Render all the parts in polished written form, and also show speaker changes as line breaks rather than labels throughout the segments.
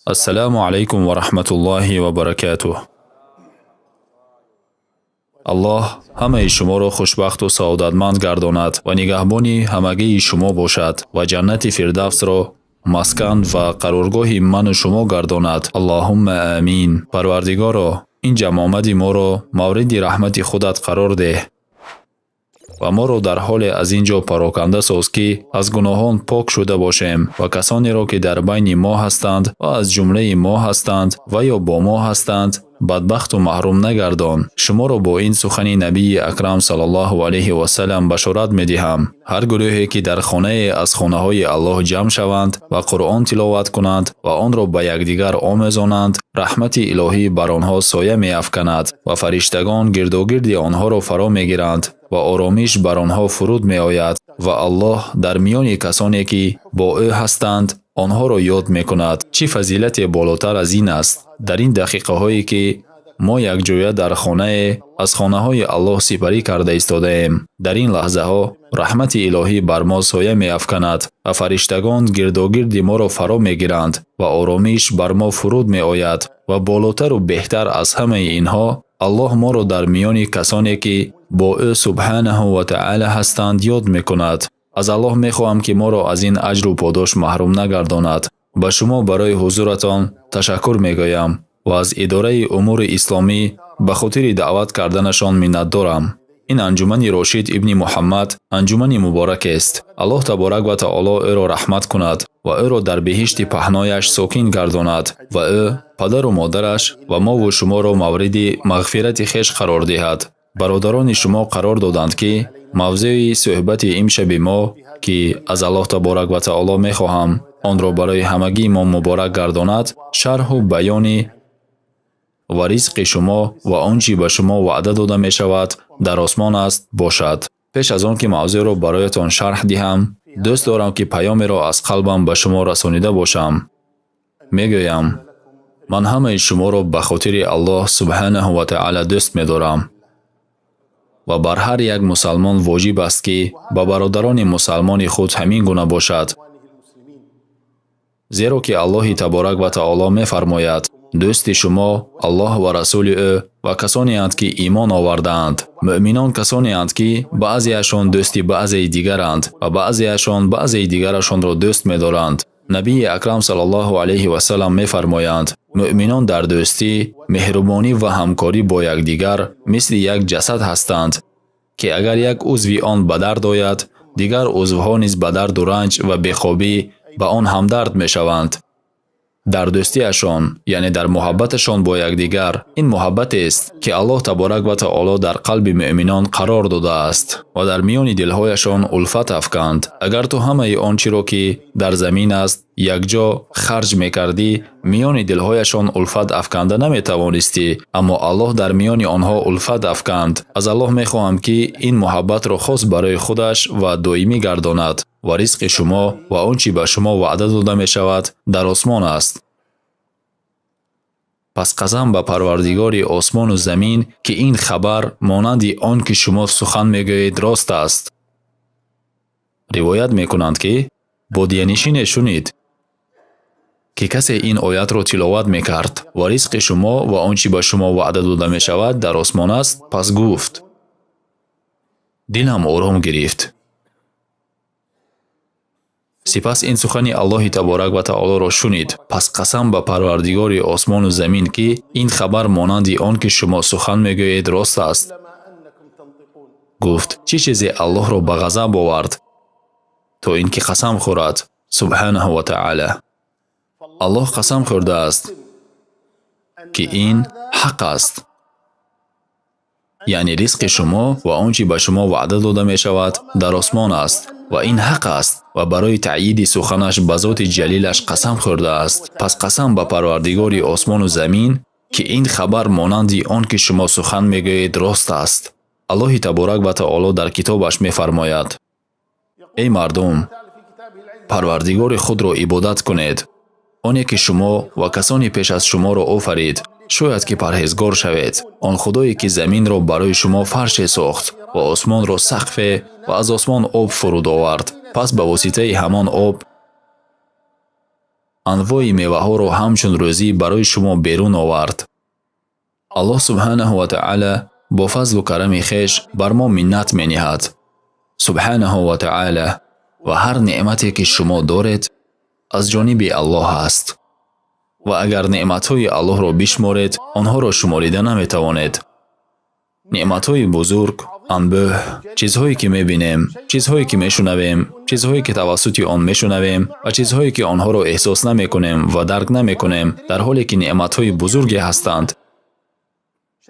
Ассалому алайкум ва раҳматуллоҳи ва баракатуҳ. Аллоҳ ҳамаи шуморо хушбахту саодатманд гардонад ва нигаҳбони ҳамагии шумо бошад ва ҷаннати Фирдавсро маскан ва қароргоҳи ману шумо гардонад. Аллоҳумма амин. Парвардигоро, ин ҷамъомади моро мавриди раҳмати худат қарор деҳ ва моро дар ҳоле аз ин ҷо пароканда соз, ки аз гуноҳон пок шуда бошем, ва касонеро, ки дар байни мо ҳастанд ва аз ҷумлаи мо ҳастанд ва ё бо мо ҳастанд, бадбахту маҳрум нагардон. Шуморо бо ин сухани Набии Акрам саллаллоҳу алайҳи васалам башорат медиҳам: ҳар гурӯҳе, ки дар хонае аз хонаҳои Аллоҳ ҷамъ шаванд ва Қуръон тиловат кунанд ва онро ба якдигар омӯзонанд, раҳмати илоҳӣ бар онҳо соя меафканад ва фариштагон гирдогирди онҳоро фаро мегиранд ва оромиш бар онҳо фуруд меояд ва Аллоҳ дар миёни касоне, ки бо ӯ ҳастанд, онҳоро ёд мекунад. Чӣ фазилате болотар аз ин аст? Дар ин дақиқаҳое, ки мо якҷоя дар хонае аз хонаҳои Аллоҳ сипарӣ карда истодаем, дар ин лаҳзаҳо раҳмати илоҳӣ бар мо соя меафканад ва фариштагон гирдогирди моро фаро мегиранд ва оромиш бар мо фуруд меояд ва болотару беҳтар аз ҳамаи инҳо, Аллоҳ моро дар миёни касоне, ки бо ӯ субҳанаҳу ва таъала ҳастанд, ёд мекунад. Аз Аллоҳ мехоҳам, ки моро аз ин аҷру подош маҳрум нагардонад. Ба шумо барои ҳузуратон ташаккур мегӯям ва аз идораи умури исломӣ ба хотири даъват карданашон миннатдорам. Ин анҷумани Рошид ибни Муҳаммад анҷумани муборакест. Аллоҳ таборак ва таоло ӯро раҳмат кунад ва ӯро дар биҳишти паҳнояш сокин гардонад ва ӯ, падару модараш ва мову шуморо мавриди мағфирати хеш қарор диҳад. Бародарони шумо қарор доданд, ки мавзӯи суҳбати имшаби мо, ки аз Аллоҳ таборак ва таоло мехоҳам, онро барои ҳамагии мо муборак гардонад, шарҳу баёни «Ва ризқи шумо ва он чӣ ба шумо ваъда дода мешавад, дар осмон аст» бошад. Пеш аз он ки мавзӯъро бароятон шарҳ диҳам, дӯст дорам, ки паёмеро аз қалбам ба шумо расонида бошам. Мегӯям, ман ҳамаи шуморо ба хотири Аллоҳ субҳанаҳу ва таъала дӯст медорам ва бар ҳар як мусалмон воҷиб аст, ки ба бародарони мусалмони худ ҳамин гуна бошад, зеро ки Аллоҳи таборак ва таоло мефармояд: «Дӯсти шумо Аллоҳ ва расули ӯ ва касонеанд, ки имон овардаанд». Муъминон касонеанд, ки баъзеашон дӯсти баъзеи дигаранд ва баъзеашон баъзеи дигарашонро дӯст медоранд. Набии Акрам саллаллоҳу алайҳи васалам мефармоянд: «Муъминон дар дӯстӣ, меҳрубонӣ ва ҳамкорӣ бо якдигар мисли як ҷасад ҳастанд, ки агар як узви он ба дард ояд, дигар узвҳо низ ба дарду ранҷ ва бехобӣ ба он ҳамдард мешаванд». Дар дӯстиашон, яъне дар муҳаббаташон бо якдигар. Ин муҳаббатест, ки Аллоҳ таборак ва таоло дар қалби муъминон қарор додааст ва дар миёни дилҳояшон улфат афканд. Агар ту ҳамаи он чиро, ки дар замин аст, якҷо харҷ мекардӣ, миёни дилҳояшон улфат афканда наметавонистӣ, аммо Аллоҳ дар миёни онҳо улфат афканд. Аз Аллоҳ мехоҳам, ки ин муҳаббатро хос барои худаш ва доимӣ гардонад. Ва ризқи шумо ва он чӣ ба шумо ваъда дода мешавад, дар осмон аст. Пас қасам ба Парвардигори осмону замин, ки ин хабар монанди он ки шумо сухан мегӯед, рост аст. Ривоят мекунанд, ки бодиянишине шунид, ки касе ин оятро тиловат мекард: «Ва ризқи шумо ва он чӣ ба шумо ваъда дода мешавад, дар осмон аст». Пас гуфт: «Дилам ором гирифт». Сипас ин сухани Аллоҳи таборак ва таолоро шунид: «Пас қасам ба Парвардигори осмону замин, ки ин хабар монанди он ки шумо сухан мегӯед, рост аст». Гуфт: «Чӣ чизе Аллоҳро ба ғазаб овард, то ин ки қасам хӯрад?» Субҳанаҳу ва таъала. Аллоҳ қасам хӯрдааст, ки ин ҳақ аст, яъне ризқи шумо ва он чӣ ба шумо ваъда дода мешавад, дар осмон аст ва ин ҳақ аст ва барои таъйиди суханаш ба зоти ҷалилаш қасам хӯрдааст. Пас қасам ба Парвардигори осмону замин, ки ин хабар монанди он ки шумо сухан мегӯед, рост аст. Аллоҳи таборак ва таоло дар китобаш мефармояд: «Эй мардум, Парвардигори худро ибодат кунед, оне ки шумо ва касоне пеш аз шуморо офарид, шояд ки парҳезгор шавед. Он Худое, ки заминро барои шумо фарше сохт ва осмонро сақфе ва аз осмон об фуруд овард, пас ба воситаи ҳамон об Анвои меваҳоро ҳамчун рӯзӣ барои шумо берун овард. Аллоҳ субҳанаҳу ва таъала бо фазлу карами хеш бар мо миннат мениҳад. Субҳанаҳу ва таъала, ва ҳар неъмате ки шумо доред, аз ҷониби Аллоҳ аст. Ва агар неъматҳои Аллоҳро бишморед, онҳоро шуморида наметавонед. Неъматҳои бузург, анбӯҳ, чизҳое ки мебинем, чизҳое ки мешунавем, чизҳое ки тавассути он мешунавем ва чизҳое ки онҳоро эҳсос намекунем ва дарк намекунем, дар ҳоле ки неъматҳои бузурге ҳастанд.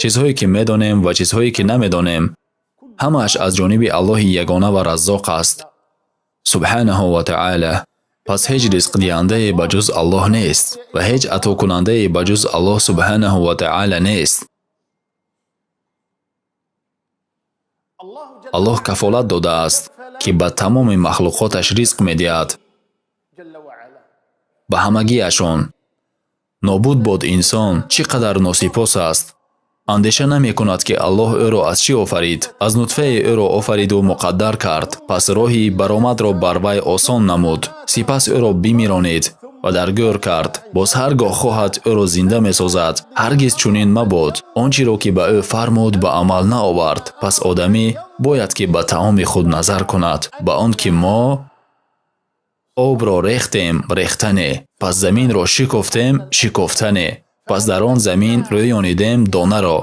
Чизҳое ки медонем ва чизҳое ки намедонем, ҳамааш аз ҷониби Аллоҳи ягона ва Раззоқ аст. Субҳанаҳу ва таъала. Пас ҳеҷ ризқдиҳандае ба ҷуз Аллоҳ нест ва ҳеҷ атокунандае ба ҷуз Аллоҳ субҳанаҳу ва таъала нест. Аллоҳ кафолат додааст, ки ба тамоми махлуқоташ ризқ медиҳад. Ба ҳамагиашон. Нобуд бод инсон, чӣ қадар носипос аст. Андеша намекунад, ки Аллоҳ ӯро аз чӣ офарид. Аз нутфае ӯро офариду муқаддар кард. Пас роҳи баромадро бар вай осон намуд. Сипас ӯро бимиронид ва дар гӯр кард. Боз ҳар гоҳ хоҳад ӯро зинда месозад. Ҳаргиз чунин мабод. Он чиро ки ба ӯ фармуд, ба амал наовард. Пас одамӣ бояд ки ба таоми худ назар кунад, ба он ки мо обро рехтем рехтане, пас заминро шикофтем шикофтане, пас дар он замин рӯёнидем донаро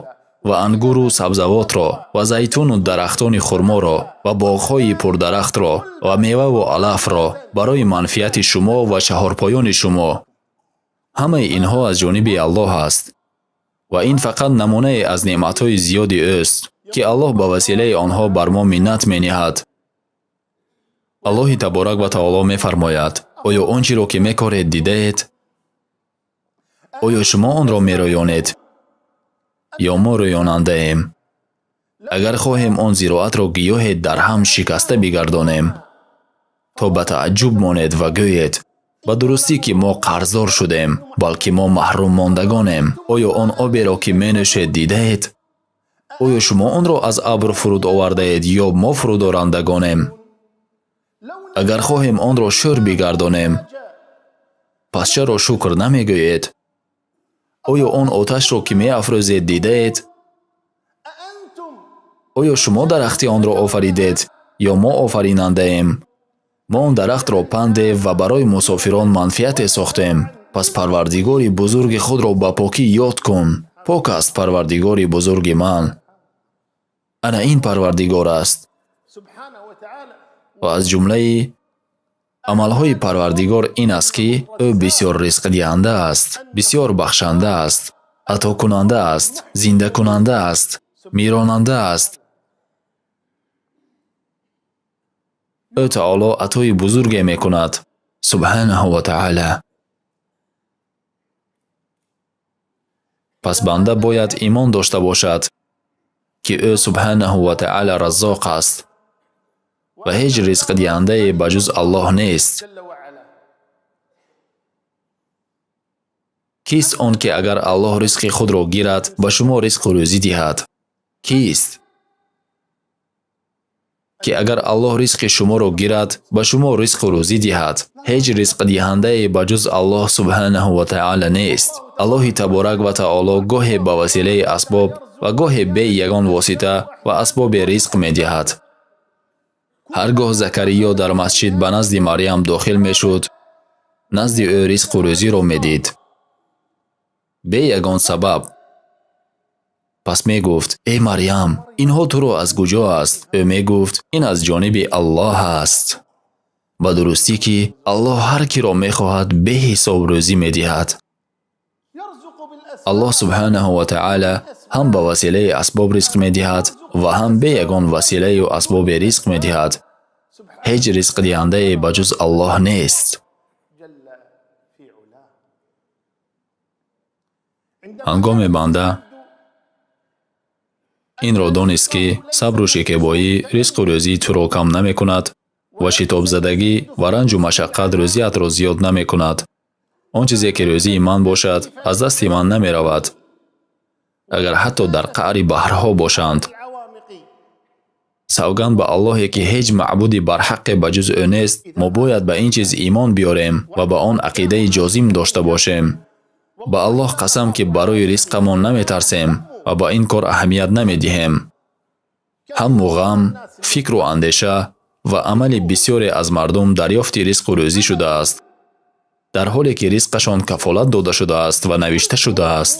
ва ангуру сабзавотро ва зайтуну дарахтони хурморо ва боғҳои пурдарахтро ва меваву алафро барои манфиати шумо ва чаҳорпоёни шумо. Ҳамаи инҳо аз ҷониби Аллоҳ аст. Ва ин фақат намунае аз неъматҳои зиёди ӯст, ки Аллоҳ ба василаи онҳо бар мо миннат мениҳад. Аллоҳи таборак ва таоло мефармояд: оё он чиро ки мекоред дидаед? Оё шумо онро мерӯёнед ё мо рӯёнандаем? Агар хоҳем он зироатро гиёҳе дар ҳам шикаста бигардонем, то ба тааҷҷуб монед ва гӯед: ба дурустӣ ки мо қарздор шудем, балки мо маҳрум мондагонем. Оё он оберо ки менӯшед дидаед? Оё шумо онро аз абр фуруд овардаед ё мо фурудорандагонем? Агар хоҳем онро шӯр бигардонем, пас чаро шукр намегӯед? Оё он оташро ки меафрӯзед дидаед? Оё шумо дарахти онро офаридед ё мо офаринандаем? Мо он дарахтро панде ва барои мусофирон манфиате сохтем. Пас Парвардигори бузурги худро ба покӣ ёд кун. Пок аст Парвардигори бузурги ман. Ана ин Парвардигор аст. Ва аз ҷумлаи амалҳои Парвардигор ин аст, ки ӯ бисёр ризқдиҳанда аст, бисёр бахшанда аст, атокунанда аст, зиндакунанда аст, миронанда аст. Ӯ таоло атои бузурге мекунад. Субҳанаҳу ва таъала. Пас банда бояд имон дошта бошад, ки ӯ субҳанаҳу ва таъала Раззоқ аст ва ҳеҷ ризқдиҳандае ба ҷуз Аллоҳ нест. Кист он ки агар Аллоҳ ризқи худро гирад, ба шумо ризқу рӯзӣ диҳад? Кист ки агар Аллоҳ ризқи шуморо гирад, ба шумо ризқу рӯзӣ диҳад? Ҳеҷ ризқдиҳандае ба ҷуз Аллоҳ субҳанаҳу ва таъала нест. Аллоҳи таборак ва таоло гоҳе ба василаи асбоб ва гоҳе бе ягон восита ва асбоби ризқ медиҳад. Ҳар гоҳ Закариё дар масҷид ба назди Марьям дохил мешуд, назди ӯ ризқу рӯзиро медид. Бе ягон сабаб. Пас мегуфт: эй Марьям, инҳо туро аз куҷо аст? Ӯ мегуфт: ин аз ҷониби Аллоҳ аст. Ба дурустӣ ки Аллоҳ ҳар киро мехоҳад беҳисоб рӯзӣ медиҳад. Аллоҳ субҳанаҳу ва таъала ҳам ба василаи асбоб ризқ медиҳад ва ҳам бе ягон василаю асбоби ризқ медиҳад. Ҳеҷ ризқдиҳандае ба ҷуз Аллоҳ нест. Ҳангоме банда инро донист, ки сабру шикебоӣ ризқу рӯзии туро кам намекунад ва шитобзадагӣ ва ранҷу машаққат рӯзиятро зиёд намекунад. Он чизе ки рӯзии ман бошад, аз дасти ман намеравад, агар ҳатто дар қаъри баҳрҳо бошанд. Савганд ба Аллоҳе, ки ҳеҷ маъбуди барҳаққе ба ҷуз ӯ нест, мо бояд ба ин чиз имон биёрем ва ба он ақидаи ҷозим дошта бошем. Ба Аллоҳ қасам, ки барои ризқамон наметарсем ва ба ин кор аҳамият намедиҳем. Ҳамму ғам, фикру андеша ва амали бисёре аз мардум дарёфти ризқу рӯзӣ шудааст, дар ҳоле ки ризқашон кафолат дода шудааст ва навишта шудааст.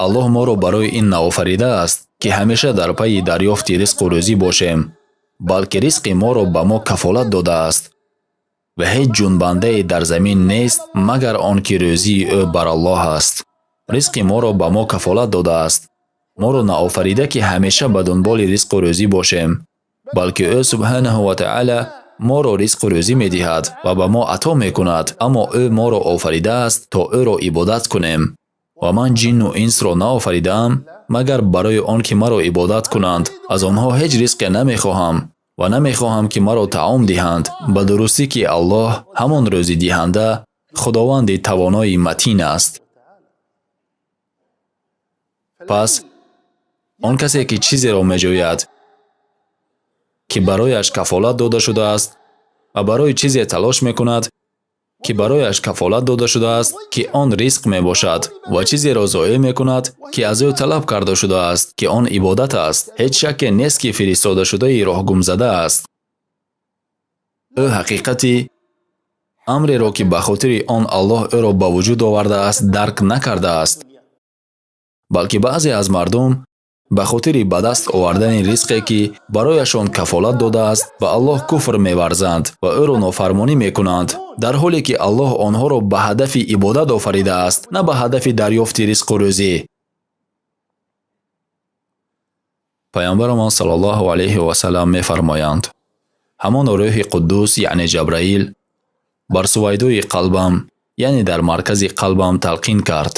Аллоҳ моро барои ин наофаридааст, ки ҳамеша дар пайи дарёфти ризқу рӯзӣ бошем, балки ризқи моро ба мо кафолат додааст ва ҳеҷ ҷунбандае дар замин нест, магар он ки рӯзии ӯ бар Аллоҳ аст. Ризқи моро ба мо кафолат додааст. Моро наофарида, ки ҳамеша ба дунболи ризқу рӯзӣ бошем, балки ӯ субҳанаҳу ва таъала моро ризқу рӯзӣ медиҳад ва ба мо ато мекунад, аммо ӯ моро офаридааст, то ӯро ибодат кунем. Ва ман ҷинну инсро наофаридаам, магар барои он ки маро ибодат кунанд. Аз онҳо ҳеҷ ризқе намехоҳам ва намехоҳам, ки маро таом диҳанд. Ба дурустӣ, ки Аллоҳ ҳамон рӯзидиҳанда, худованди тавонои матин аст. Пас он касе, ки чизеро меҷӯяд, ки барояш кафолат дода шудааст, ва барои чизе талош мекунад, ки барояш кафолат дода шудааст, ки он ризқ мебошад, ва чизеро зоеъ мекунад, ки аз ӯ талаб карда шудааст, ки он ибодат аст, ҳеҷ шакке нест, ки фиристодашудаи роҳгумзада аст. Ӯ ҳақиқати амреро, ки ба хотири он Аллоҳ ӯро ба вуҷуд овардааст, дарк накардааст. Балки баъзе аз мардум ба хотири ба даст овардани ризқе, ки барояшон кафолат додааст, ба Аллоҳ куфр меварзанд ва ӯро нофармонӣ мекунанд, дар ҳоле ки Аллоҳ онҳоро ба ҳадафи ибодат офаридааст, на ба ҳадафи дарёфти ризқу рӯзӣ. Паёмбарамон саллаллоҳу алайҳи васаллам мефармоянд: ҳамон рӯҳи Қуддус, яъне Ҷабраил, бар сувайдои қалбам, яъне дар маркази қалбам талқин кард.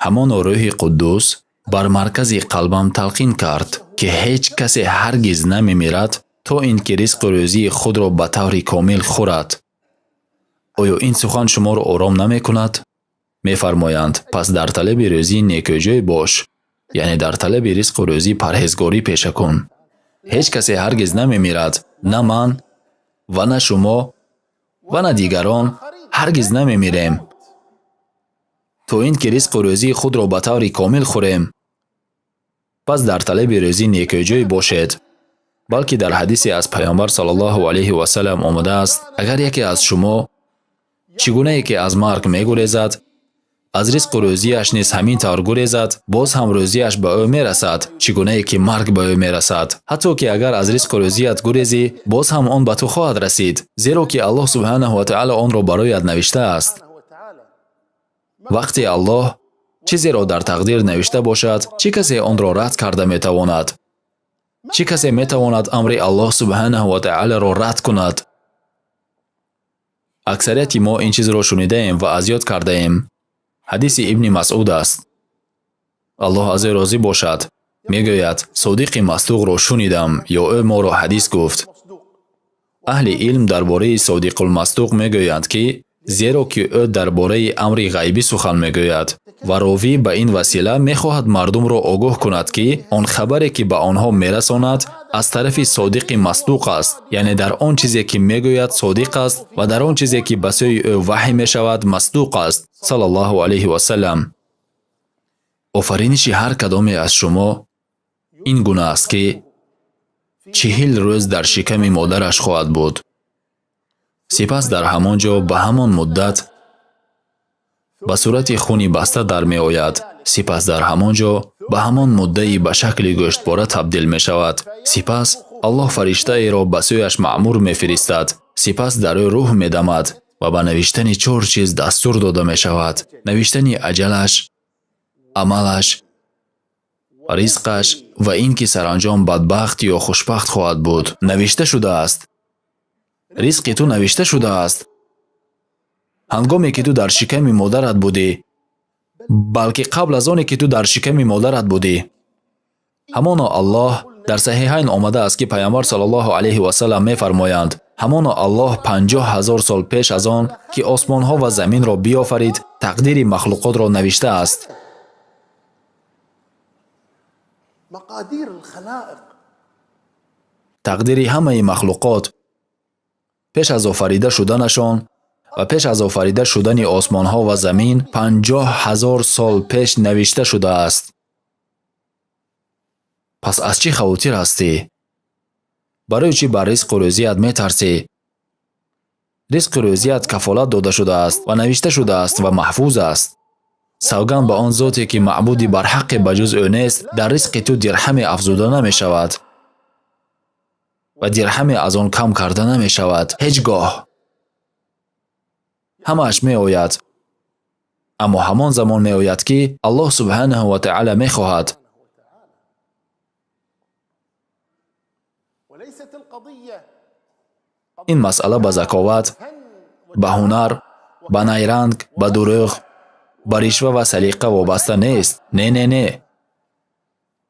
Ҳамоно рӯҳи Қуддус бар маркази қалбам талқин кард, ки ҳеҷ касе ҳаргиз намемирад, то ин ки ризқу рӯзии худро ба таври комил хӯрад. Оё ин сухан шуморо ором намекунад? Мефармоянд: пас дар талаби рӯзӣ некӯҷӯй бош, яъне дар талаби ризқу рӯзӣ парҳезгорӣ пеша кун. Ҳеҷ касе ҳаргиз намемирад, на ман ва на шумо ва на дигарон ҳаргиз намемирем, то ин ки ризқу рӯзии худро ба таври комил хӯрем. Пас дар талаби рӯзӣ некӯҷӯй бошед. Балки дар ҳадисе аз Паёмбар саллаллоҳу алайҳи васаллам омадааст: агар яке аз шумо чӣ гунае ки аз марг мегурезад, аз ризқу рӯзиаш низ ҳамин тавр гурезад, боз ҳам рӯзиаш ба ӯ мерасад, чӣ гунае ки марг ба ӯ мерасад. Ҳатто ки агар аз ризқу рӯзият гурезӣ, боз ҳам он ба ту хоҳад расид, зеро ки Аллоҳ субҳанаҳу ва таъала онро бароят навиштааст. Вақте Аллоҳ чизеро дар тақдир навишта бошад, чӣ касе онро рад карда метавонад? Чӣ касе метавонад амри Аллоҳ субҳанаҳу ва таъаларо рад кунад? Аксарияти мо ин чизро шунидаем ва аз ёд кардаем. Ҳадиси Ибни Масъуд аст, Аллоҳ аз ӯ розӣ бошад, мегӯяд: содиқи масдуқро шунидам ё ӯ моро ҳадис гуфт. Аҳли илм дар бораи содиқулмасдуқ мегӯянд, ки зеро ки ӯ дар бораи амри ғайбӣ сухан мегӯяд ва ровӣ ба ин васила мехоҳад мардумро огоҳ кунад, ки он хабаре, ки ба онҳо мерасонад, аз тарафи содиқи масдуқ аст, яъне дар он чизе, ки мегӯяд, содиқ аст ва дар он чизе, ки ба сӯи ӯ ваҳй мешавад, масдуқ аст, саллаллоҳу алайҳи васаллам. Офариниши ҳар кадоме аз шумо ин гуна аст, ки 40 рӯз дар шиками модараш хоҳад буд, сипас дар ҳамон ҷо ба ҳамон муддат ба сурати хуни баста дар меояд, сипас дар ҳамон ҷо ба ҳамон муддаи ба шакли гӯштпора табдил мешавад. Сипас Аллоҳ фариштаеро ба сӯяш маъмур мефиристад, сипас дар ӯ рӯҳ медамад ва ба навиштани чор чиз дастур дода мешавад: навиштани аҷалаш, амалаш, ризқаш ва ин ки саранҷом бадбахт ё хушбахт хоҳад буд. Навишта шудааст. Ризқи ту навишта шудааст, ҳангоме ки ту дар шиками модарат будӣ, балки қабл аз оне ки ту дар шиками модарат будӣ. Ҳамоно Аллоҳ, дар Саҳиҳайн омадааст, ки Пайғамбар саллаллоҳу алайҳи васаллам мефармоянд: ҳамоно Аллоҳ 50 000 сол пеш аз он ки осмонҳо ва заминро биёфарид, тақдири махлуқотро навиштааст. Тақдири ҳамаи махлуқот пеш аз офарида шуданашон ва пеш аз офарида шудани осмонҳо ва замин 50 000 сол пеш навишта шудааст. Пас аз чӣ хавотир ҳастӣ? Барои чӣ бар ризқу рӯзият метарсӣ? Ризқу рӯзият кафолат дода шудааст ва навишта шудааст ва маҳфуз аст. Савганд ба он зоте, ки маъбуди барҳаққе ба ҷуз ӯ нест, дар ризқи ту дирҳаме афзуда намешавад ва дирҳаме аз он кам карда намешавад. Ҳеҷ гоҳ. Ҳамааш меояд, аммо ҳамон замон меояд, ки Аллоҳ субҳанаҳу ва таъала мехоҳад. Ин масъала ба заковат, ба ҳунар, ба найранг, ба дурӯғ, ба ришва ва салиқа вобаста нест. Не, не, не,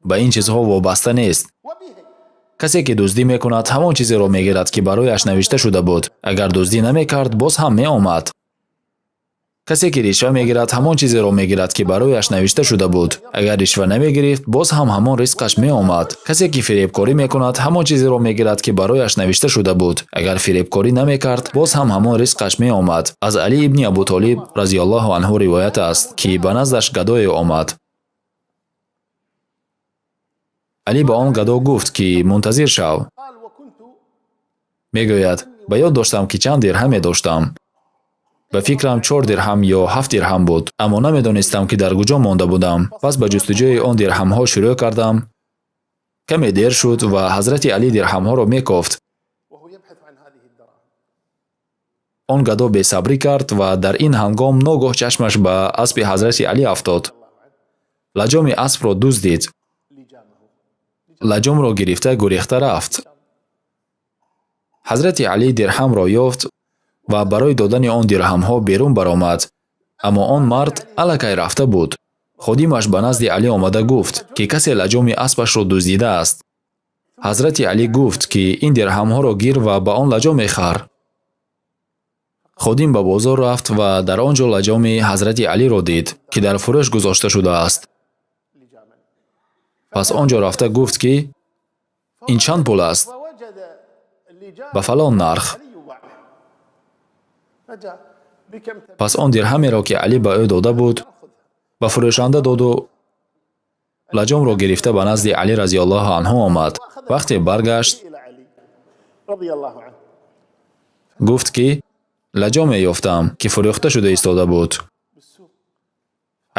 ба ин чизҳо вобаста нест. Касе, ки дуздӣ мекунад, ҳамон чизеро мегирад, ки барояш навишта шуда буд. Агар дуздӣ намекард, боз ҳам меомад. Касе, ки ришва мегирад, ҳамон чизеро мегирад, ки барояш навишта шуда буд. Агар ришва намегирифт, боз ҳам ҳамон ризқаш меомад. Касе, ки фиребкорӣ мекунад, ҳамон чизеро мегирад, ки барояш навишта шуда буд. Агар фиребкорӣ намекард, боз ҳам ҳамон ризқаш меомад. Аз Алӣ ибни Абутолиб разияллоҳу анҳу ривоят аст, ки ба наздаш гадое омад. Алӣ ба он гадо гуфт, ки мунтазир шав. Мегӯяд, ба ёд доштам, ки чанд дирҳаме доштам. Ба фикрам, 4 дирҳам ё 7 дирҳам буд, аммо намедонистам, ки дар куҷо монда будам. Пас ба ҷустуҷӯи он дирҳамҳо шурӯъ кардам. Каме дер шуд ва ҳазрати Алӣ дирҳамҳоро мекофт. Он гадо бесабрӣ кард ва дар ин ҳангом ногоҳ чашмаш ба аспи ҳазрати Алӣ афтод. Лаҷоми аспро дуздид. Лаҷомро гирифта гурехта рафт. Ҳазрати Алӣ дирҳамро ёфт ва барои додани он дирҳамҳо берун баромад, аммо он мард аллакай рафта буд. Ходимаш ба назди Алӣ омада гуфт, ки касе лаҷоми аспашро дуздидааст. Ҳазрати Алӣ гуфт, ки ин дирҳамҳоро гир ва ба он лаҷом мехар. Ходим ба бозор рафт ва дар он ҷо лаҷоми ҳазрати Алиро дид, ки дар фурӯш гузошта шудааст. Пас он ҷо рафта гуфт, ки ин чанд пул аст? Ба фалон нарх. Пас он дирҳамеро, ки Алӣ ба ӯ дода буд, ба фурӯшанда доду лаҷомро гирифта ба назди Алӣ разияллоҳу анҳу омад. Вақте баргашт, гуфт, ки лаҷоме ёфтам, ки фурӯхта шуда истода буд.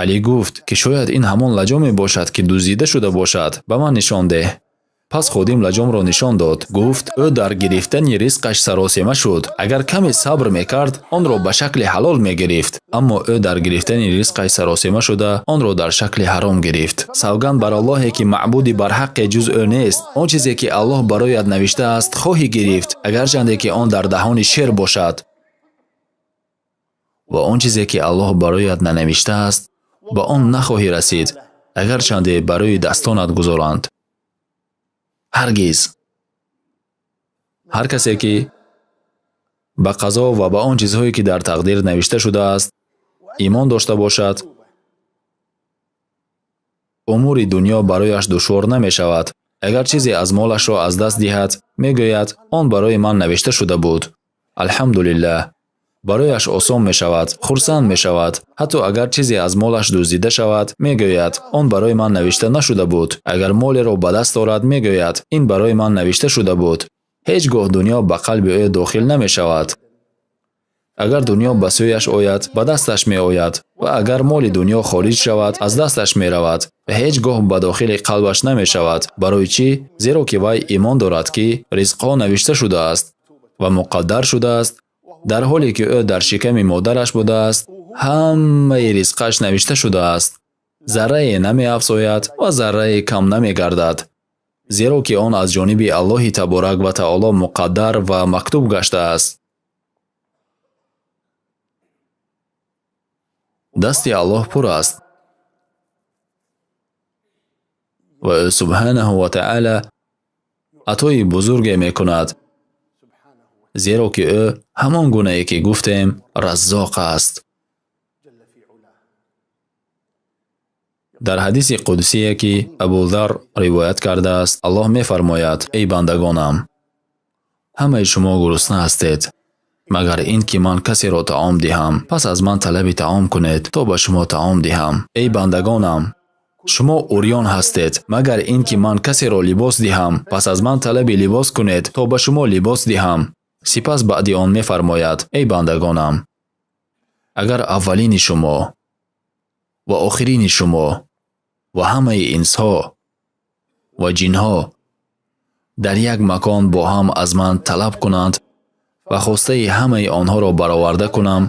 Алӣ гуфт, ки шояд ин ҳамон лаҷоме бошад, ки дуздида шуда бошад, ба ман нишон деҳ. Пас ходим лаҷомро нишон дод. Гуфт, ӯ дар гирифтани ризқаш саросема шуд. Агар каме сабр мекард, онро ба шакли ҳалол мегирифт, аммо ӯ дар гирифтани ризқаш саросема шуда, онро дар шакли ҳаром гирифт. Савганд бар Аллоҳе, ки маъбуди барҳаққе ҷуз ӯ нест, он чизе, ки Аллоҳ бароят навиштааст, хоҳӣ гирифт, агарчанде ки он дар даҳони шер бошад, ва он чизе, ки Аллоҳ бароят нанавиштааст, ба он нахоҳӣ расид, агарчанде барои дастонат гузоранд. Ҳаргиз. Ҳар касе, ки ба қазо ва ба он чизҳое, ки дар тақдир навишта шудааст, имон дошта бошад, умури дунё барояш душвор намешавад. Агар чизе аз молашро аз даст диҳад, мегӯяд, он барои ман навишта шуда буд, алҳамдулиллаҳ. Барояш осон мешавад, хурсанд мешавад. Ҳатто агар чизе аз молаш дуздида шавад, мегӯяд, он барои ман навишта нашуда буд. Агар молеро ба даст орад, мегӯяд, ин барои ман навишта шуда буд. Ҳеҷ гоҳ дунё ба қалби ӯ дохил намешавад. Агар дунё ба сӯяш ояд, ба дасташ меояд, ва агар моли дунё хориҷ шавад, аз дасташ меравад ва ҳеҷ гоҳ ба дохили қалбаш намешавад. Барои чӣ? Зеро ки вай имон дорад, ки ризқҳо навишта шудааст ва муқаддар шудааст. Дар ҳоле ки ӯ дар шиками модараш будааст, ҳамаи ризқаш навишта шудааст. Заррае намеафзояд ва заррае кам намегардад, зеро ки он аз ҷониби Аллоҳи таборак ва таоло муқаддар ва мактуб гаштааст. Дасти Аллоҳ пур аст ва ӯ субҳанаҳу ва таъала атои бузурге мекунад, зеро ки ӯ ҳамон гунае, ки гуфтем, Раззоқ аст. Дар ҳадиси қудсие, ки Абудар ривоят кардааст, Аллоҳ мефармояд: эй бандагонам, Ҳамаи шумо гурусна ҳастед, магар ин ки ман касеро таом диҳам. Пас аз ман талаби таом кунед, то ба шумо таом диҳам. Эй бандагонам, шумо урён ҳастед, магар ин ки ман касеро либос диҳам. Пас аз ман талаби либос кунед, то ба шумо либос диҳам. Сипас баъди он мефармояд: эй бандагонам, агар аввалини шумо ва охирини шумо ва ҳамаи инсҳо ва ҷинҳо дар як макон бо ҳам аз ман талаб кунанд ва хостаи ҳамаи онҳоро бароварда кунам,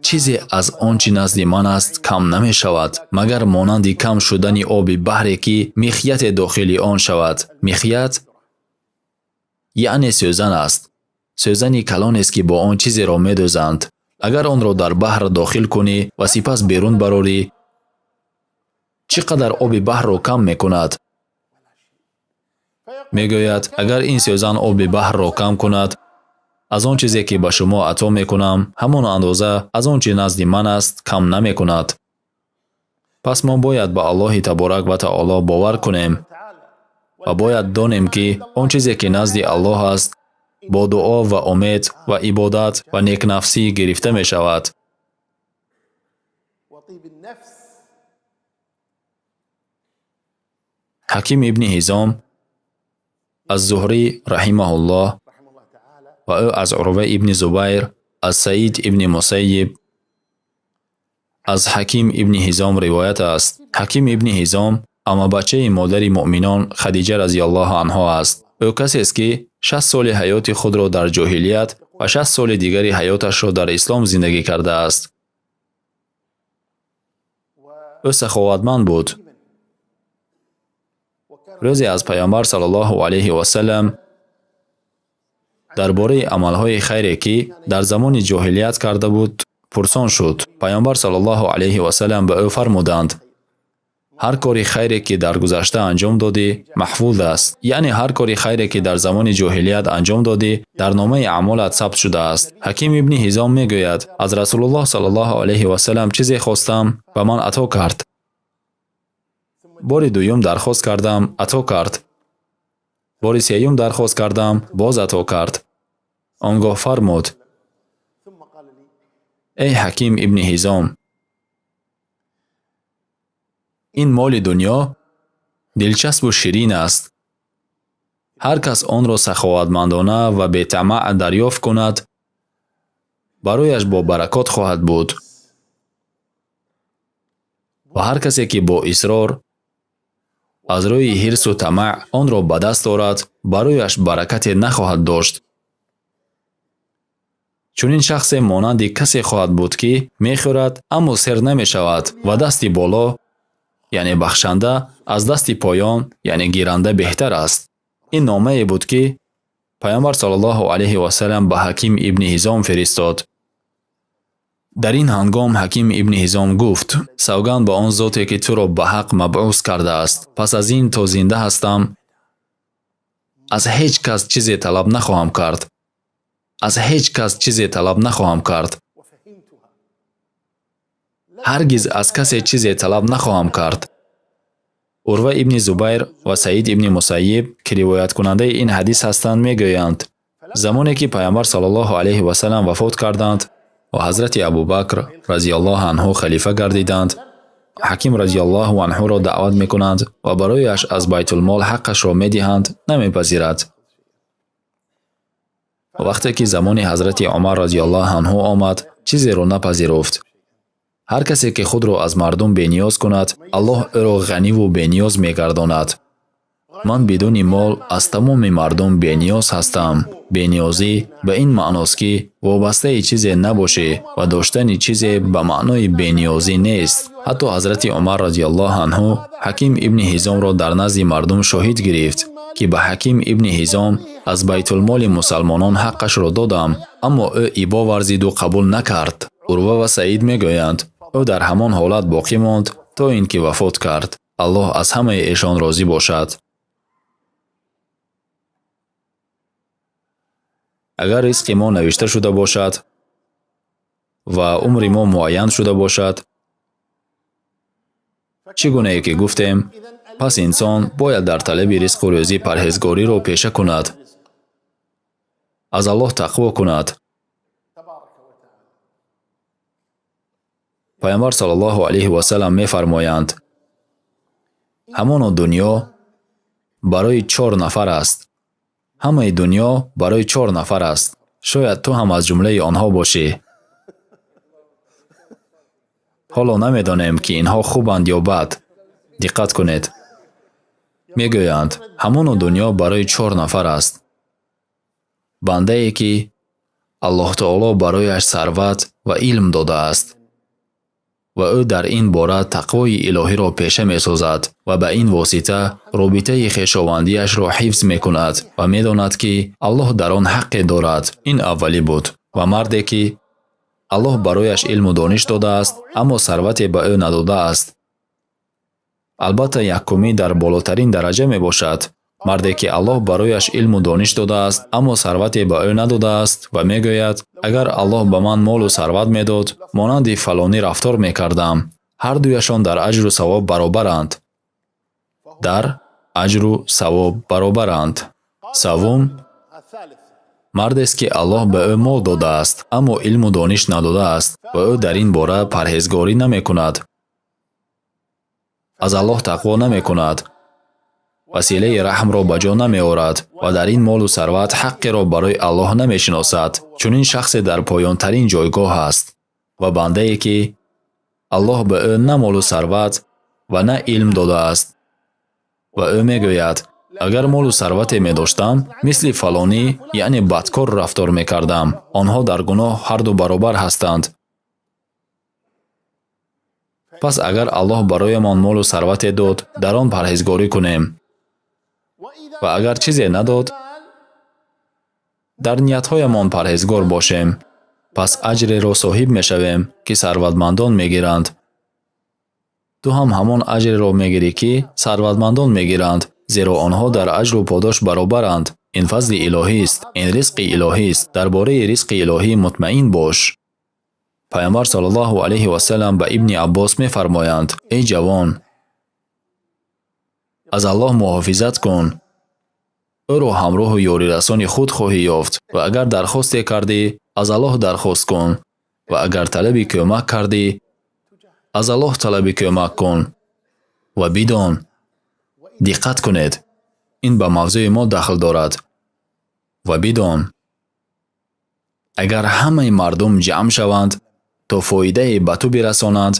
чизе аз он чӣ назди ман аст кам намешавад, магар монанди кам шудани оби баҳре, ки михяте дохили он шавад. Михят яъне сӯзан аст, сӯзани калонест, ки бо он чизеро медӯзанд. Агар онро дар баҳр дохил кунӣ ва сипас берун барорӣ, чӣ қадар оби баҳрро кам мекунад? Мегӯяд: агар ин сӯзан оби баҳрро кам кунад, аз он чизе, ки ба шумо ато мекунам, ҳамон андоза аз он чӣ назди ман аст кам намекунад. Пас мо бояд ба Аллоҳи таборак ва таоло бовар кунем ва бояд донем, ки он чизе, ки назди Аллоҳ аст, бо дуо ва умед ва ибодат ва некнафсӣ гирифта мешавад.
وطيب النفس.
Ҳаким ибни Ҳизом аз Зуҳрӣ раҳимаҳуллоҳ
رحمه الله تعالى
ва ӯ аз Урва ибни Зубайр, аз Саид ибни Мусайиб, аз Ҳаким ибни Ҳизом ривоят аст. Ҳаким ибни Ҳизом амабачаи модари муъминон Хадиҷа разияллоҳу анҳо аст. Ӯ касест, ки 60 соли ҳаёти худро дар ҷоҳилият ва 60 соли дигари ҳаёташро дар ислом зиндагӣ кардааст. Ӯ саховатманд буд.
وكان
Рӯзе аз Пайғамбар саллаллоҳу алайҳи васалам дар бораи амалҳои хайре, ки дар замони ҷоҳилият карда буд, пурсон шуд. Пайғамбар саллаллоҳу алайҳи васалам ба ӯ фармуданд: ҳар кори хайре, ки дар гузашта анҷом додӣ, маҳфуз аст, яъне ҳар кори хайре, ки дар замони ҷоҳилият анҷом додӣ, дар номаи аъмолат сабт шудааст. Ҳаким ибни Ҳизом мегӯяд: аз Расулуллоҳ саллаллоҳу алайҳи васалам чизе хостам, ба ман ато кард. Бори дуюм дархост кардам, ато кард. Бори сеюм дархост кардам, боз ато кард. Он гоҳ фармуд:
ثم قال لي
эй Ҳаким ибни Ҳизом, ин моли дунё дилчаспу ширин аст. Ҳар кас онро саховатмандона ва бетамаъ дарёфт кунад, барояш бо баракот хоҳад буд, ва ҳар касе, ки бо исрор аз рӯи ҳирсу тамаъ онро ба даст орад, барояш баракате нахоҳад дошт. Чунин шахсе монанди касе хоҳад буд, ки мехӯрад, аммо сер намешавад, ва дасти боло, яъне бахшанда, аз дасти поён, яъне гиранда, беҳтар аст. Ин номае буд, ки Пайғамбар саллаллоҳу алайҳи васалам ба Ҳаким ибни Ҳизом фиристод. Дар ин ҳангом Ҳаким ибни Ҳизом гуфт: савганд ба он зоте, ки туро ба ҳақ мабъус кардааст, пас аз ин то зинда ҳастам, аз ҳеҷ кас чизе талаб нахоҳам кард, аз ҳеҷ кас чизе талаб нахоҳам кард.
وفهمتها
Ҳаргиз аз касе чизе талаб нахоҳам кард. Урва ибни Зубайр ва Саид ибни Мусайиб, ки ривояткунандаи ин ҳадис ҳастанд, мегӯянд: замоне ки Пайғамбар саллаллоҳу алайҳи васалам вафот карданд ва ҳазрати Абубакр разияллоҳу анҳу халифа гардиданд, Ҳаким разияллоҳу анҳуро даъват мекунанд ва барояш аз байтулмол ҳаққашро медиҳанд, намепазирад. Вақте ки замони ҳазрати Умар разияллоҳу анҳу омад, чизеро напазируфт. Ҳар касе, ки худро аз мардум бениёз кунад, Аллоҳ ӯро ғаниву бениёз мегардонад. Ман бидуни мол аз тамоми мардум бениёз ҳастам. Бениёзӣ ба ин маъност, ки вобастаи чизе набошӣ, ва доштани чизе ба маънои бениёзӣ нест. Ҳатто ҳазрати Умар разияллоҳу анҳу Ҳаким ибни Ҳизомро дар назди мардум шоҳид гирифт, ки ба Ҳаким ибни Ҳизом аз байтулмоли мусалмонон ҳаққашро додам, аммо ӯ ибо варзиду қабул накард. Урва ва Саид мегӯянд: ӯ дар ҳамон ҳолат боқӣ монд, то ин ки вафот кард. Аллоҳ аз ҳамаи эшон розӣ бошад. Агар ризқи мо навишта шуда бошад ва умри мо муайян шуда бошад, чӣ гунае ки гуфтем, пас инсон бояд дар талаби ризқу рӯзӣ парҳезгориро пеша кунад. Аз Аллоҳ тақво кунад.
تبارك وتعالى.
Пайғамбар саллаллоҳу алайҳи васаллам мефармоянд: ҳамоно дунё барои чор нафар аст. Ҳамаи дунё барои чор нафар аст. Шояд ту ҳам аз ҷумлаи онҳо бошӣ. Ҳоло намедонем, ки инҳо хубанд ё бад. Диққат кунед. Мегӯянд: ҳамоно дунё барои чор нафар аст. Бандае, ки Аллоҳ таоло барояш сарват ва илм додааст ва ӯ дар ин бора тақвои илоҳиро пеша месозад ва ба ин восита робитаи хешовандиашро ҳифз мекунад ва медонад, ки Аллоҳ дар он ҳаққе дорад. Ин аввалӣ буд. Ва марде, ки Аллоҳ барояш илму дониш додааст, аммо сарвате ба ӯ надодааст. Албатта, якумӣ дар болотарин дараҷа мебошад. Марде, ки Аллоҳ барояш илму дониш додааст, аммо сарвате ба ӯ надодааст ва мегӯяд: агар Аллоҳ ба ман молу сарват медод, монанди фалонӣ рафтор мекардам. Ҳар дуяшон дар аҷру савоб баробаранд. Дар аҷру савоб баробаранд. Саввум
الثالث
мардест, ки Аллоҳ ба ӯ мол додааст, аммо илму дониш надодааст ва ӯ дар ин бора парҳезгорӣ намекунад, аз Аллоҳ тақво намекунад, василаи раҳмро ба ҷо намеорад ва дар ин молу сарват ҳаққеро барои Аллоҳ намешиносад. Чунин шахсе дар поёнтарин ҷойгоҳ аст. Ва бандае, ки Аллоҳ ба ӯ на молу сарват ва на илм додааст ва ӯ мегӯяд: агар молу сарвате медоштам, мисли фалонӣ, яъне бадкор, рафтор мекардам. Онҳо дар гуноҳ ҳарду баробар ҳастанд. Пас агар Аллоҳ бароямон молу сарвате дод, дар он парҳезгорӣ кунем
وإذا
ва агар чизе надод, дар ниятҳоямон парҳезгор бошем, пас аҷреро соҳиб мешавем, ки сарватмандон мегиранд. Ту ҳам ҳамон аҷреро мегирӣ, ки сарватмандон мегиранд, зеро онҳо дар аҷру подош баробаранд. Ин фазли илоҳист, ин ризқи илоҳист. Дар бораи ризқи илоҳӣ мутмаин бош. Пайғамбар саллаллоҳу алайҳи васаллам ба Ибни Аббос мефармоянд: эй ҷавон, аз Аллоҳ муҳофизат кун, ӯро ҳамроҳу ёрирасони худ хоҳӣ ёфт. Ва агар дархосте кардӣ, аз Аллоҳ дархост кун, ва агар талаби кӯмак кардӣ, аз Аллоҳ талаби кӯмак кун. Ва бидон, диққат кунед, ин ба мавзӯи мо дахл дорад. Ва бидон, агар ҳамаи мардум ҷамъ шаванд, то фоидае ба ту бирасонанд,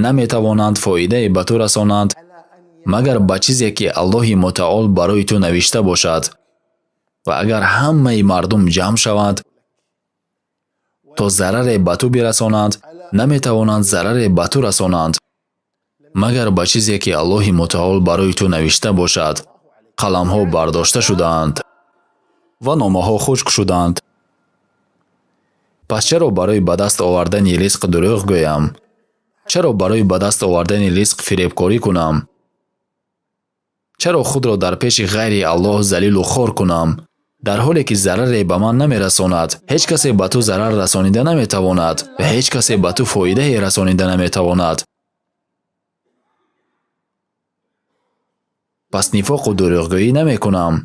наметавонанд фоидае ба ту расонанд, магар ба чизе, ки Аллоҳи мутаол барои ту навишта бошад. Ва агар ҳамаи мардум ҷамъ шаванд, то зараре ба ту бирасонанд, наметавонанд зараре ба ту расонанд, магар ба чизе, ки Аллоҳи мутаол барои ту навишта бошад. Қаламҳо бардошта шудаанд ва номаҳо хушк шуданд. Пас чаро барои ба даст овардани ризқ дурӯғ гӯям? Чаро барои ба даст овардани ризқ фиребкорӣ кунам? Чаро худро дар пеши ғайри Аллоҳ залилу хор кунам, дар ҳоле ки зараре ба ман намерасонад? Ҳеҷ касе ба ту зарар расонида наметавонад ва ҳеҷ касе ба ту фоидае расонида наметавонад. Пас нифоқу дурӯғгӯӣ намекунам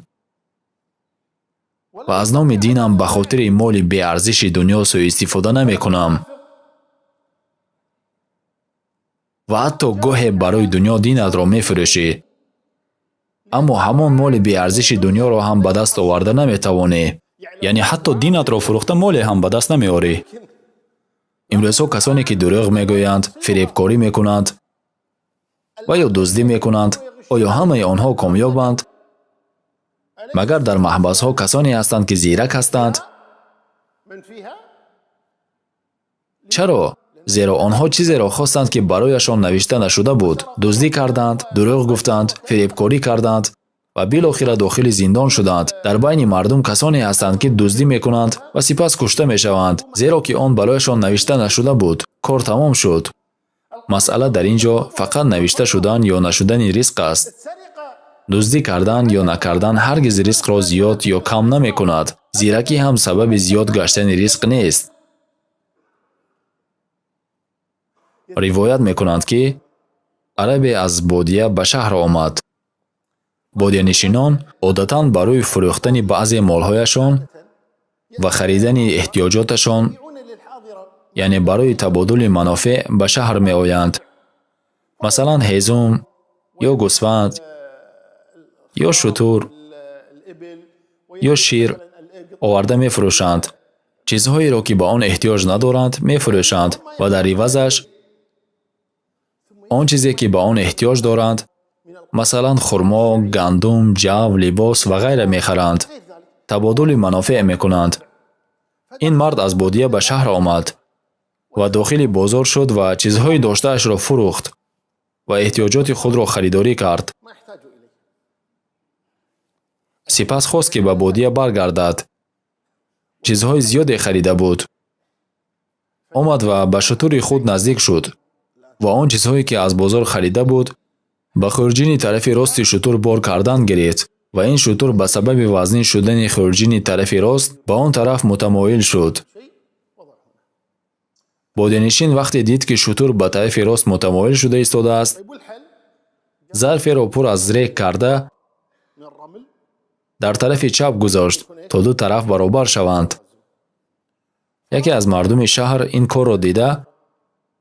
ва аз номи динам ба хотири моли беарзиши дунё сӯистифода намекунам ва ҳатто гоҳе барои дунё динатро мефурӯшӣ, аммо ҳамон моли беарзиши дунёро ҳам ба даст оварда наметавонӣ. Яъне ҳатто динатро фурӯхта моле ҳам ба даст намеорӣ. Имрӯзҳо касоне, ки дурӯғ мегӯянд, фиребкорӣ мекунанд ва ё дуздӣ мекунанд, оё ҳамаи онҳо комёбанд? Магар дар маҳбасҳо касоне ҳастанд, ки зирак ҳастанд?
من فيها
Чаро? Зеро онҳо чизеро хостанд, ки барояшон навишта нашуда буд. Дуздӣ карданд, дурӯғ гуфтанд, фиребкорӣ карданд ва билохира дохили зиндон шуданд. Дар байни мардум касоне ҳастанд, ки дуздӣ мекунанд ва сипас кушта мешаванд, зеро ки он барояшон навишта нашуда буд. Кор тамом шуд. Масъала дар ин ҷо фақат навишта шудан ё нашудани ризқ аст.
السرقة
Дуздӣ кардан ё накардан ҳаргиз ризқро зиёд ё кам намекунад. Зиракӣ ҳам сабаби зиёд гаштани ризқ нест. Ривоят мекунанд, ки арабе аз бодия ба шаҳр омад. Бодиянишинон одатан барои фурӯхтани баъзе молҳояшон Ва харидани эҳтиёҷоташон,
يبيعون للحاضرة.
Яъне барои табодули манофеъ ба шаҳр меоянд, масалан, ҳезум ё гӯсфанд ё шутур
الإبل
ё шир оварда мефурӯшанд. Чизҳоеро, ки ба он эҳтиёҷ надоранд, мефурӯшанд ва дар ивазаш он чизе, ки ба он эҳтиёҷ доранд, масалан, хурмо, гандум, ҷав, либос ва ғайра мехаранд.
غير ذلك.
Табодули манофеъ мекунанд. Ин мард аз бодия ба шаҳр омад ва дохили бозор шуд ва чизҳои доштаашро фурӯхт ва эҳтиёҷоти худро харидорӣ кард.
ما يحتاج إليه.
Сипас хост, ки ба бодия баргардад. Чизҳои зиёде харида буд. Омад ва ба шутури худ наздик шуд ва он чизҳое, ки аз бозор харида буд, ба хурҷини тарафи рости шутур бор кардан гирифт ва ин шутур ба сабаби вазнин шудани хурҷини тарафи рост ба он тараф мутамоил шуд.
شيء وضعه هنا.
Бодиянишин вақте дид, ки шутур ба тарафи рост мутамоил шуда истодааст,
طيب، والحل؟
зарферо пур аз рег карда
من الرمل.
дар тарафи чап гузошт, то ду тараф баробар шаванд. Яке аз мардуми шаҳр ин корро дида,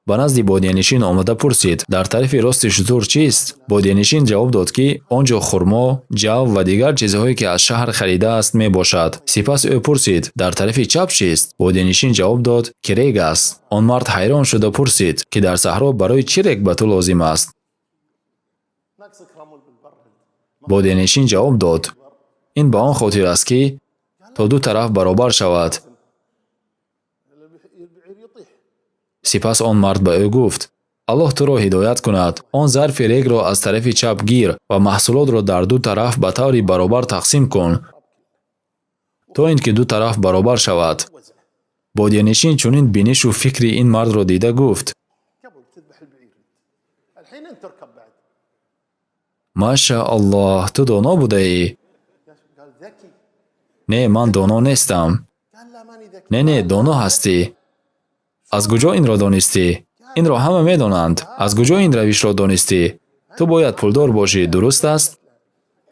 ба назди бодиянишин омада пурсид: «Дар тарафи рости шутур чист?» Бодиянишин ҷавоб дод, ки он ҷо хурмо, ҷав ва дигар чизҳое, ки аз шаҳр харидааст, мебошад. Сипас ӯ пурсид: «Дар тарафи чап чист?» Бодиянишин ҷавоб дод, ки рег аст. Он мард ҳайрон шуда пурсид, ки дар саҳро барои чӣ рег ба ту лозим аст?
ناقصك رمل بالبر انت.
Бодиянишин ҷавоб дод: «Ин ба он хотир аст, ки то ду тараф баробар шавад».
البعير يطيح.
Сипас он мард ба ӯ гуфт: «Аллоҳ туро ҳидоят кунад. Он зарфи регро аз тарафи чап гир ва маҳсулотро дар ду тараф ба таври баробар тақсим кун, то ин ки ду тараф баробар шавад».
وزعه.
Бодиянишин чунин бинишу фикри ин мардро дида гуфт:
قبل تذبح البعير انت، الحين انت تركب بعد.
«Маша Аллоҳ, ту доно будаӣ».
قال ذكي.
«Не, ман доно нестам».
قال لا، ماني ذكي.
«Не, не, доно ҳастӣ. Аз куҷо инро донистӣ? Инро ҳама медонанд. Аз куҷо ин равишро донистӣ? Ту бояд пулдор бошӣ, дуруст аст?»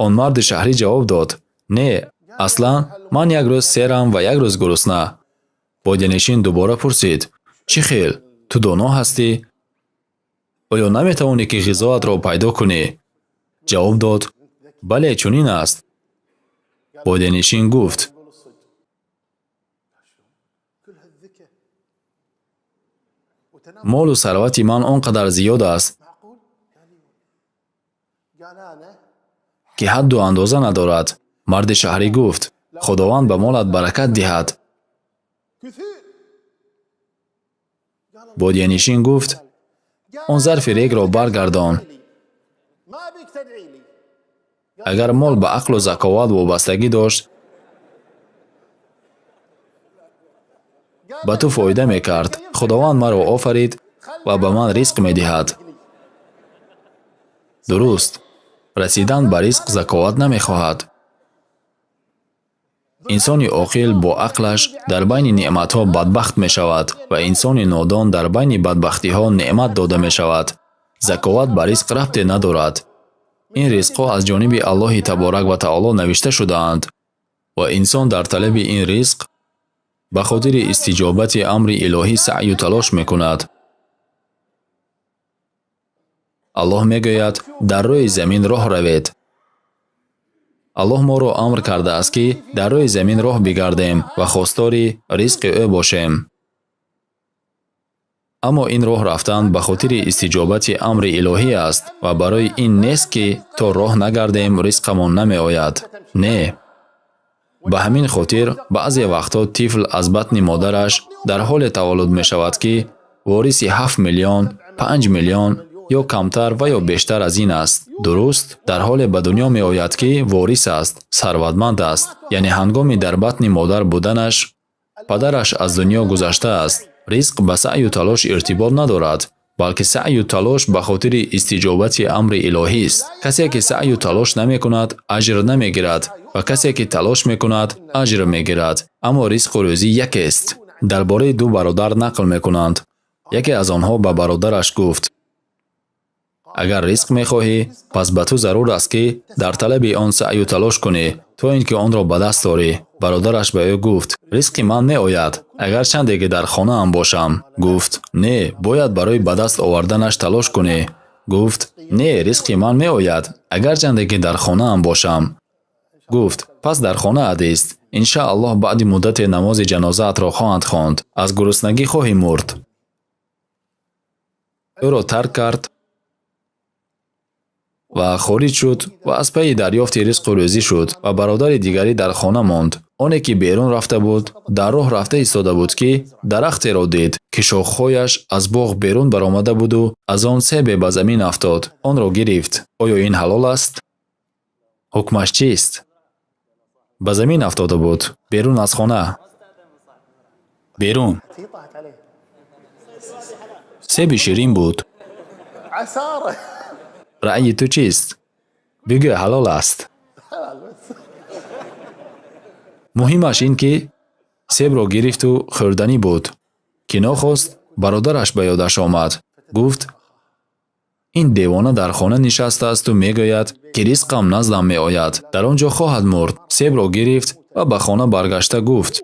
Он марди шаҳрӣ ҷавоб дод: «Не, аслан ман як рӯз серам ва як рӯз гурусна». Бодиянишин дубора пурсид: «Чӣ хел ту доно ҳастӣ? Оё наметавонӣ, ки ғизоатро пайдо кунӣ?» Ҷавоб дод: «Бале, чунин аст». Бодиянишин гуфт:
يقول الصدق، كل هالذكاء وتنام.
«Молу сарвати ман он қадар зиёд аст,
معقول؟ قال ايوه. قال انا
ки ҳадду андоза надорад». Марди шаҳрӣ гуфт: «Худованд ба молат баракат диҳад».
كثير. قال
Бодиянишин гуфт:
قال
«Он зарфи регро баргардон.
ما ابيك تدعي لي.
Агар мол ба ақлу заковат вобастагӣ дошт,
قال
ба ту фоида мекард. Худованд маро офарид ва ба ман ризқ медиҳад. Дуруст, расидан ба ризқ заковат намехоҳад. Инсони оқил бо ақлаш дар байни неъматҳо бадбахт мешавад ва инсони нодон дар байни бадбахтиҳо неъмат дода мешавад. Заковат ба ризқ рабте надорад. Ин ризқҳо аз ҷониби Аллоҳи таборак ва таоло навишта шудаанд ва инсон дар талаби ин ризқ ба хотири истиҷобати амри илоҳӣ саъю талош мекунад. Аллоҳ мегӯяд: дар рӯи замин роҳ равед. Аллоҳ моро амр кардааст, ки дар рӯи замин роҳ бигардем ва хостори ризқи ӯ бошем. Аммо ин роҳ рафтан ба хотири истиҷобати амри илоҳӣ аст ва барои ин нест, ки то роҳ нагардем, ризқамон намеояд. Не, ба ҳамин хотир баъзе вақтҳо тифл аз батни модараш дар ҳоле таваллуд мешавад, ки вориси 7 миллион, 5 миллион ё камтар ва ё бештар аз ин аст. Дуруст, дар ҳоле ба дунё меояд, ки ворис аст, сарватманд аст. Яъне ҳангоми дар батни модар буданаш падараш аз дунё гузаштааст. Ризқ ба саъю талош иртибот надорад, балки саъю талош ба хотири истиҷобати амри илоҳист. Касе, ки саъю талош намекунад, аҷр намегирад ва касе, ки талош мекунад, аҷр мегирад, аммо ризқу рӯзӣ якест. Дар бораи ду бародар нақл мекунанд. Яке аз онҳо ба бародараш гуфт: «Агар ризқ мехоҳӣ, пас ба ту зарур аст, ки дар талаби он саъю талош кунӣ, то ин ки онро ба даст орӣ». Бародараш ба ӯ гуфт: ризқи ман меояд, агарчанде ки дар хонаам бошам. Гуфт: не, бояд барои ба даст оварданаш талош кунӣ. Гуфт: не, ризқи ман меояд, агарчанде ки дар хонаам бошам. Гуфт: пас дар хонаат ист, иншааллоҳ баъди муддате намози ҷанозаатро хоҳанд хонд, аз гуруснагӣ хоҳӣ мурд. Ӯро тарк кард ва хориҷ шуд ва аз пайи дарёфти ризқу рӯзӣ шуд ва бародари дигарӣ дар хона монд. Оне ки берун рафта буд, дар роҳ рафта истода буд, ки дарахтеро дид, ки шохҳояш аз боғ берун баромада буду аз он себе ба замин афтод. Онро гирифт. Оё ин ҳалол аст? Ҳукмаш чист? Ба замин афтода буд, берун аз хона. Берун. Себи ширин буд. Раъйи ту чист? Бигӯ, ҳалол аст. Муҳимаш ин ки себро гирифту хӯрданӣ буд, ки нохост бародараш ба ёдаш омад. Гуфт: ин девона дар хона нишастаасту мегӯяд, ки ризқам наздам меояд, дар он ҷо хоҳад мурд. Себро гирифт ва ба хона баргашта гуфт: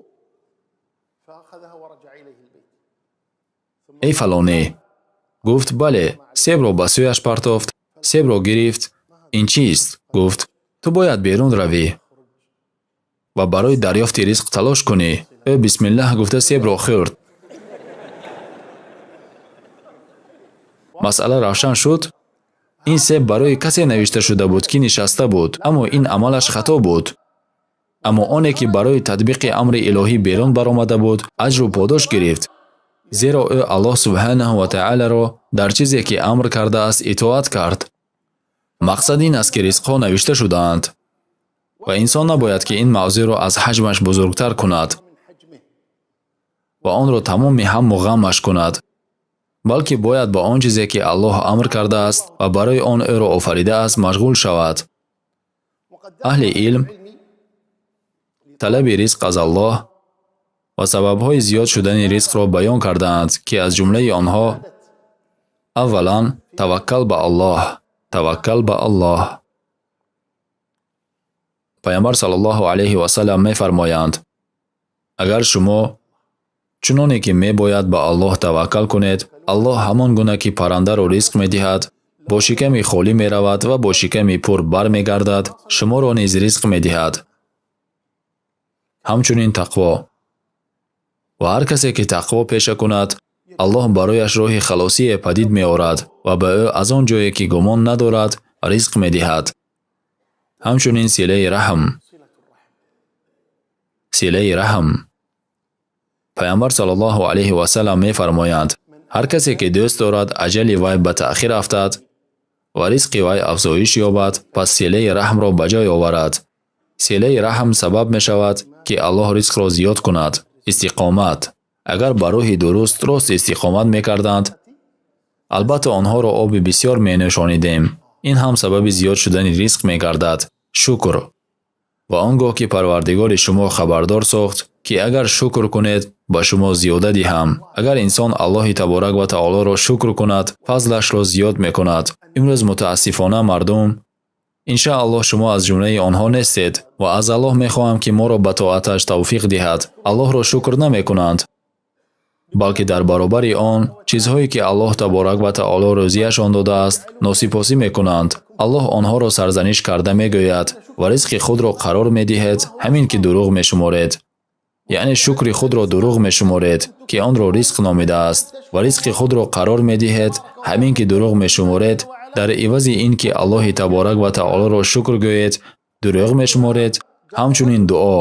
эй фалонӣ. Гуфт: бале. Себро ба сӯяш партофт, себро гирифт. Ин чист? Гуфт: ту бояд берун равӣ ва барои дарёфти ризқ талош кунӣ. Ӯ бисмиллаҳ гуфта себро хӯрд. Масъала равшан шуд. Ин себ барои касе навишта шуда буд, ки нишаста буд, аммо ин амалаш хато буд. Аммо оне ки барои татбиқи амри илоҳӣ берун баромада буд, аҷру подош гирифт, зеро ӯ Аллоҳ субҳанаҳу ва таъоларо дар чизе ки амр кардааст итоат кард. Мақсад ин аст, ки ризқҳо навишта шудаанд ва инсон набояд ки ин мавзӯъро аз ҳаҷмаш бузургтар кунад ва онро тамоми ҳамму ғаммаш кунад, балки бояд ба он чизе ки Аллоҳ амр кардааст ва барои он ӯро офаридааст машғул шавад. Аҳли илм талаби ризқ аз Аллоҳ ва сабабҳои зиёд шудани ризқро баён кардаанд, ки аз ҷумлаи онҳо аввалан таваккал ба Аллоҳ, таваккал ба Аллоҳ. Пайғамбар саллаллоҳу алайҳи васаллам мефармоянд: агар шумо чуноне ки мебояд ба Аллоҳ таваккал кунед, Аллоҳ ҳамон гуна ки паррандаро ризқ медиҳад, бо шиками холӣ меравад ва бо шиками пур бармегардад, шуморо низ ризқ медиҳад. Ҳамчунин тақво. Ва ҳар касе ки тақво пеша кунад, Аллоҳ барояш роҳи халосие падид меорад ва ба ӯ аз он ҷое ки гумон надорад ризқ медиҳад. Ҳамчунин силаи раҳм. Силаи раҳм. Пайғамбар саллаллоҳу алайҳи васаллам мефармоянд: ҳар касе ки дӯст дорад аҷали вай ба таъхир афтад ва ризқи вай афзоиш ёбад, пас силаи раҳмро ба ҷой оварад. Силаи раҳм сабаб мешавад, ки Аллоҳ ризқро зиёд кунад. Истиқомат. Агар ба роҳи дуруст рост истиқомат мекарданд, албатта онҳоро оби бисёр менӯшонидем. Ин ҳам сабаби зиёд шудани ризқ мегардад. Шукр. Ва он гоҳ ки Парвардигори шумо хабардор сохт, ки агар шукр кунед, ба шумо зиёда диҳам. Агар инсон Аллоҳи таборак ва таолоро шукр кунад, фазлашро зиёд мекунад. Имрӯз мутаассифона мардум, иншааллоҳ шумо аз ҷумлаи онҳо нестед ва аз Аллоҳ мехоҳам, ки моро ба тоаташ тавфиқ диҳад. Аллоҳро шукр намекунанд, балки дар баробари он чизҳое ки Аллоҳ таборак ва таоло рӯзияшон додааст, носипосӣ мекунанд. Аллоҳ онҳоро сарзаниш карда мегӯяд: ва ризқи худро қарор медиҳед, ҳамин ки дурӯғ мешуморед. Яъне шукри худро дурӯғ мешуморед, ки онро ризқ номидааст, ва ризқи худро қарор медиҳед, ҳамин ки дурӯғ мешуморед. Дар ивази ин ки Аллоҳи таборак ва таолоро шукр гӯед, дурӯғ мешуморед. Ҳамчунин дуо.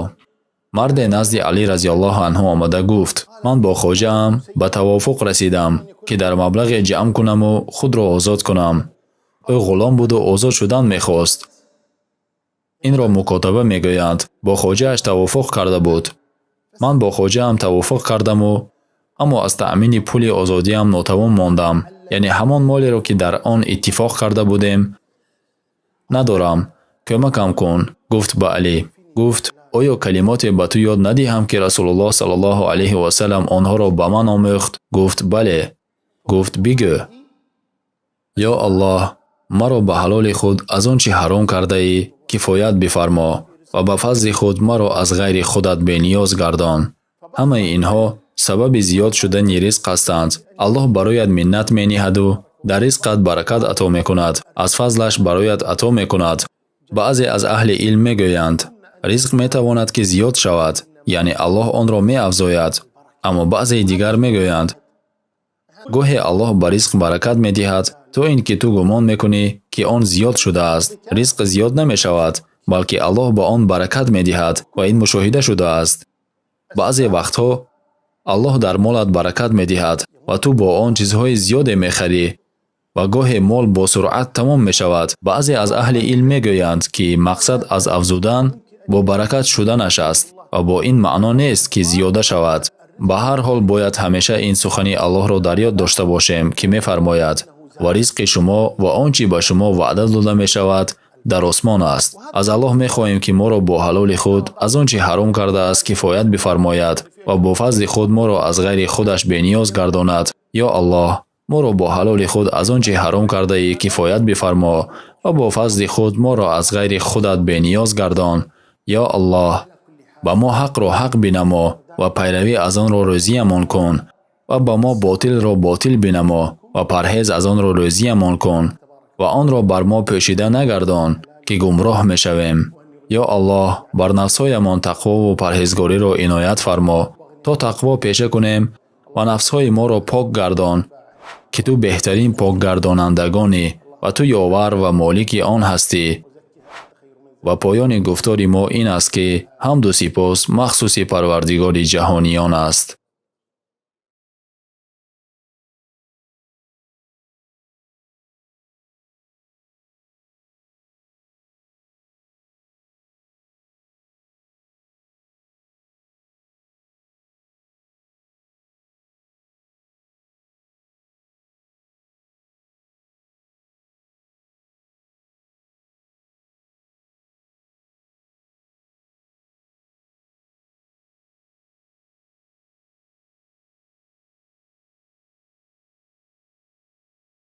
Марде назди Алӣ разияллоҳу анҳу омада гуфт: ман бо хоҷаам ба тавофуқ расидам, ки дар маблағе ҷамъ кунаму худро озод кунам. Ӯ ғулом буду озод шудан мехост. Инро мукотаба мегӯянд. Бо хоҷааш тавофуқ карда буд. Ман бо хоҷаам тавофуқ кардаму, аммо аз таъмини пули озодиам нотавон мондам. Яъне ҳамон молеро, ки дар он иттифоқ карда будем, надорам. Кӯмакам кун, гуфт ба Алӣ. Гуфт: оё калимоте ба ту ёд надиҳам, ки Расулуллоҳ саллаллоҳу алайҳи васаллам онҳоро ба ман омӯхт? Гуфт: бале. Гуфт: бигӯ: ё Аллоҳ, маро ба ҳалоли худ аз он чӣ ҳаром кардаӣ кифоят бифармо Ва ба фазли худ маро аз ғайри худат бениёз гардон. Ҳамаи инҳо сабаби зиёд шудани ризқ ҳастанд. Аллоҳ бароят миннат мениҳаду дар ризқат баракат ато мекунад, аз фазлаш бароят ато мекунад. Баъзе аз аҳли илм мегӯянд, ризқ метавонад, ки зиёд шавад, яъне Аллоҳ онро меафзояд. Аммо баъзеи дигар мегӯянд, гоҳе Аллоҳ ба ризқ баракат медиҳад, то ин ки ту гумон мекунӣ, ки он зиёд шудааст. Ризқ зиёд намешавад, балки Аллоҳ ба он баракат медиҳад ва ин мушоҳида шудааст. Баъзе вақтҳо Аллоҳ дар молат баракат медиҳад ва ту бо он чизҳои зиёде мехарӣ ва гоҳе мол бо суръат тамом мешавад. Баъзе аз аҳли илм мегӯянд, ки мақсад аз афзудан бо баракат шуданаш аст ва бо ин маъно нест, ки зиёда шавад. Ба ҳар ҳол, бояд ҳамеша ин сухани Аллоҳро дар ёд дошта бошем, ки мефармояд: «Ва ризқи шумо ва он чӣ ба шумо ваъда дода мешавад, дар осмон аст». Аз Аллоҳ мехоҳем, ки моро бо ҳалоли худ аз он чӣ ҳаром кардааст кифоят бифармояд ва бо фазли худ моро аз ғайри худаш бениёз гардонад. Ё Аллоҳ, моро бо ҳалоли худ аз он чӣ ҳаром кардаӣ кифоят бифармо ва бо фазли худ моро аз ғайри худат бениёз гардон. Ё Аллоҳ, ба мо ҳақро ҳақ бинамо ва пайравӣ аз онро рӯзиямон кун ва ба мо ботилро ботил бинамо ва парҳез аз онро рӯзиямон кун ва онро бар мо пӯшида нагардон, ки гумроҳ мешавем. Ё Аллоҳ, бар нафсҳоямон тақвову парҳезгориро иноят фармо, то тақво пеша кунем ва нафсҳои моро пок гардон, ки ту беҳтарин покгардонандагонӣ ва ту ёвар ва молики он ҳастӣ. Ва поёни гуфтори мо ин аст, ки ҳамду сипос махсуси Парвардигори ҷаҳониён аст.